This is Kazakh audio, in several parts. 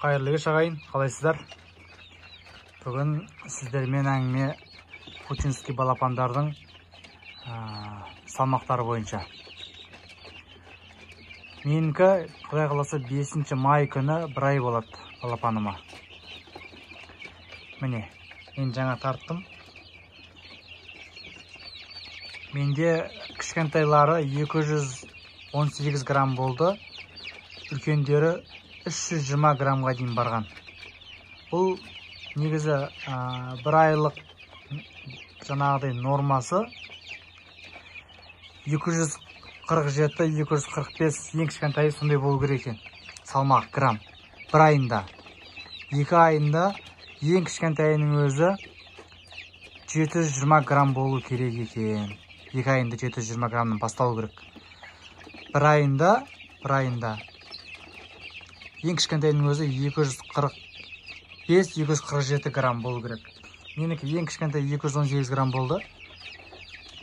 Қайырлы кеш ағайын, қалайсыздар? Бүгін сіздермен әңгіме кучинский балапандардың салмақтары бойынша. Менікі, Құдай қаласа, 5 май күні бір ай болады балапаныма. Міне, мен жаңа тарттым. Менде кішкентайлары 218 грамм болды, үлкендері 320 граммға дейін барған. Бұл негізі бір айлық жаңағыдай нормасы 247, 245, ең кішкентайы сондай болу керек екен. Салмақ грамм бір айында. 2 айында ең кішкентайының өзі 720 грамм болу керек екен. 2 айында 720 граммнан басталу керек. Бір айында ең кішкентайының өзі 245-247 грамм болу керек. Менікі ең кішкентай 218 грамм болды.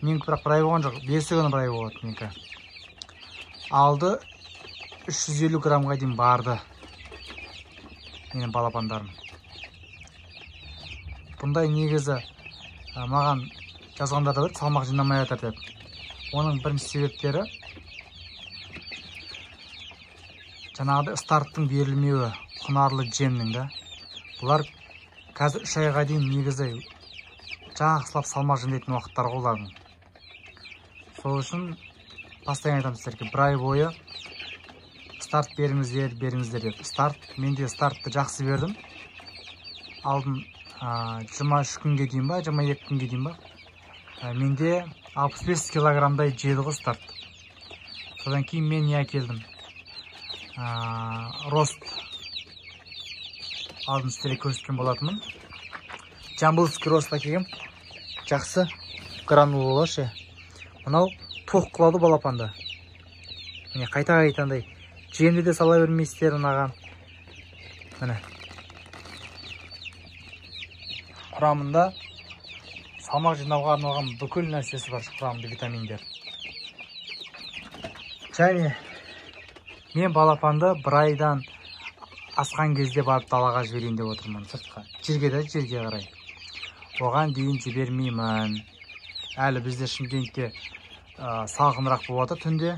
Менікі бірақ бір ай болған жоқ, 5 күні бір ай болады менікі. Алды 350 граммға дейін барды менің балапандарым. Бұндай негізі маған жазғандар да бар, салмақ жинамай жатыр деп. Оның бірінші себептері жаңағыдай старттың берілмеуі, құнарлы жемнің да. Бұлар қазір 3 айға дейін негізі жақсылап салмақ жинайтын уақыттар ғой олардың. Сол үшін постоянно айтамын сіздерге, бір ай бойы старт беріңіздер, беріңіздер деп. Старт, мен де стартты жақсы бердім. Алдын 23 күнге дейін ба, 22 күнге дейін ба, менде 65 килограммдай жеді ғой старт. Содан кейін мен не әкелдім? Рост алдын сіздерге көрсеткен болатынмын. Жамбылский рост әкелгем. Жақсы гранулалы ше. Мынау тоқ қылады балапанды. Міне қайта-қайта андай жемді де сала бермейсіздер мынаған. Міне. Құрамында салмақ жинауға арналған бүкіл нәрсесі бар, құрамында витаминдер. Және мен балапанды бір айдан асқан кезде барып далаға жіберейін деп отырмын, сыртқа, жерге де, жерге қарай. Оған дейін жібермеймін. Әлі бізде Шымкентте салқынырақ болып жатыр түнде.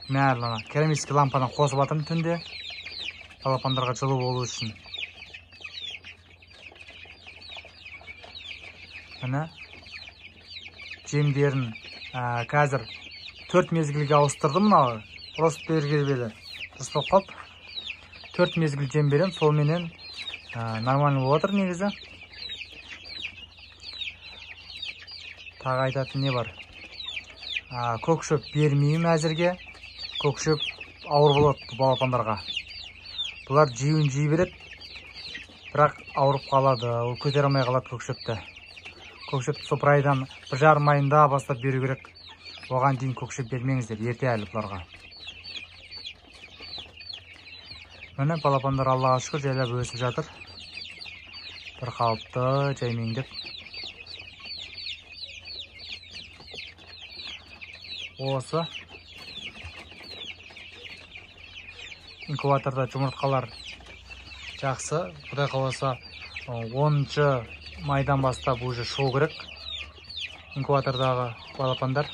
Мен әлі ана керамический лампадан қосып жатырмын түнде, балапандарға жылу болу үшін. Міне жемдерін қазір 4 мезгілге ауыстырдым. Мынау рост бергелі бері дұрыс болып қалды. 4 мезгіл жем беремін, солменен нормально болып жатыр негізі. Тағы айтатын не бар? Көк шөп бермеймін әзірге. Көк шөп ауыр болады балапандарға. Бұлар жеуін жей береді, бірақ ауырып қалады, ол көтере алмай қалады көк шөпті. Көк шөпті сол бір айдан, 1,5 айында бастап беру керек. Оған дейін көк шөп бермеңіздер, ерте әлі бұларға. Міне балапандар Аллаға шүкір жайлап өсіп жатыр. Бір қалыпты жаймеңдеп. Осы инкубаторда жұмыртқалар жақсы. Құдай қаласа 10 майдан бастап уже шығу керек инкубатордағы балапандар.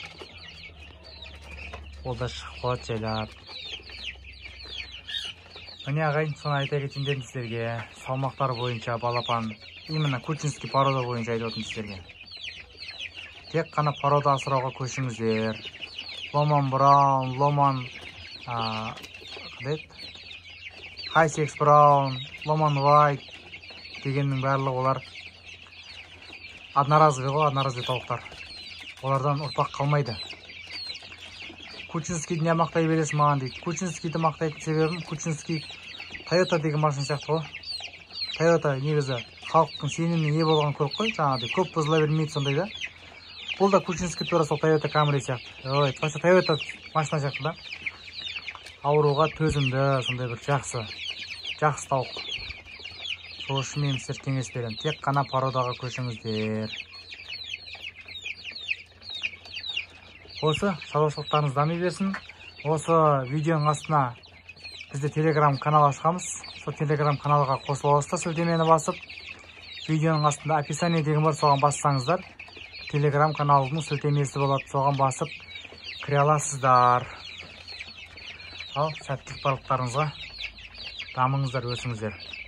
Ол да шығып қалады жайлап. Міне ағайын, соны айта кетейін дедім сіздерге. Салмақтар бойынша балапан, именно кучинский порода бойынша айтып отырмын сіздерге. Тек қана порода асырауға көшіңіздер. Ломан Браун, Ломан қандай еді? Хайсекс Браун, Ломан Вайт дегеннің барлығы олар одноразовый ғой, одноразовый тауықтар. Олардан ұрпақ қалмайды. Кучинскийді не мақтай бересің маған дейді. Кучинскийді мақтайтын себебім, Кучинский Тойота деген машина сияқты ғой. Тойота негізі халықтың сеніміне ие болған көлік қой, жаңағыдай көп бұзыла бермейді сондай да. Бұл да Кучинский тура сол Тойота Камри сияқты. Ой, Тойота машина сияқты да. Ауруға төзімді, сондай бір жақсы, жақсы тауық. Сол үшін мен сіздерге кеңес беремін. Тек қана породаға көшіңіздер. Осы шаруашылықтарыңыз дами берсін. Осы видеоның астына Бізде телеграм канал ашқанбыз. Сол телеграм каналға қосыла аласыздар, сілтемені басып. Видеоның астында описание деген бар, соған бассаңыздар, телеграм каналының сілтемесі болады, соған басып кіре аласыздар. Ал, сәттілік барлықтарыңызға, дамыңыздар, өсіңіздер.